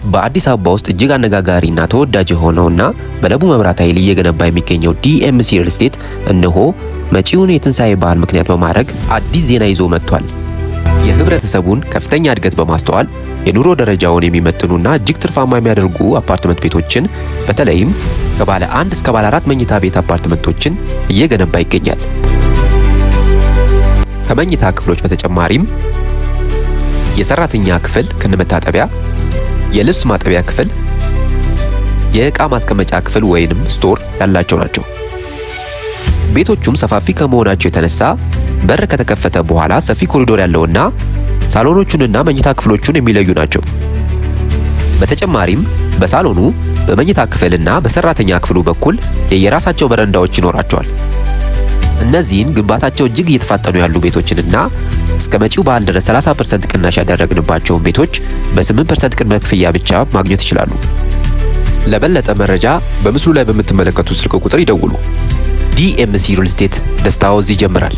በአዲስ አበባ ውስጥ እጅግ አነጋጋሪና ተወዳጅ የሆነውና በለቡ መብራት ኃይል እየገነባ የሚገኘው ዲኤምሲ ሪል ስቴት እነሆ መጪውን የትንሣኤ በዓል ምክንያት በማድረግ አዲስ ዜና ይዞ መጥቷል። የህብረተሰቡን ከፍተኛ እድገት በማስተዋል የኑሮ ደረጃውን የሚመጥኑና እጅግ ትርፋማ የሚያደርጉ አፓርትመንት ቤቶችን፣ በተለይም ከባለ አንድ እስከ ባለ አራት መኝታ ቤት አፓርትመንቶችን እየገነባ ይገኛል። ከመኝታ ክፍሎች በተጨማሪም የሰራተኛ ክፍል ከነመታጠቢያ፣ የልብስ ማጠቢያ ክፍል፣ የዕቃ ማስቀመጫ ክፍል ወይንም store ያላቸው ናቸው። ቤቶቹም ሰፋፊ ከመሆናቸው የተነሳ በር ከተከፈተ በኋላ ሰፊ ኮሪዶር ያለውና ሳሎኖቹንና መኝታ ክፍሎቹን የሚለዩ ናቸው። በተጨማሪም በሳሎኑ፣ በመኝታ ክፍልና በሰራተኛ ክፍሉ በኩል የየራሳቸው በረንዳዎች ይኖራቸዋል። እነዚህን ግንባታቸው እጅግ እየተፋጠኑ ያሉ ቤቶችንና እስከ መጪው በዓል ድረስ 30% ቅናሽ ያደረግንባቸውን ቤቶች በ8% ቅድመ ክፍያ ብቻ ማግኘት ይችላሉ። ለበለጠ መረጃ በምስሉ ላይ በምትመለከቱት ስልክ ቁጥር ይደውሉ። ዲኤምሲ ሪል ስቴት፣ ደስታው እዚህ ይጀምራል።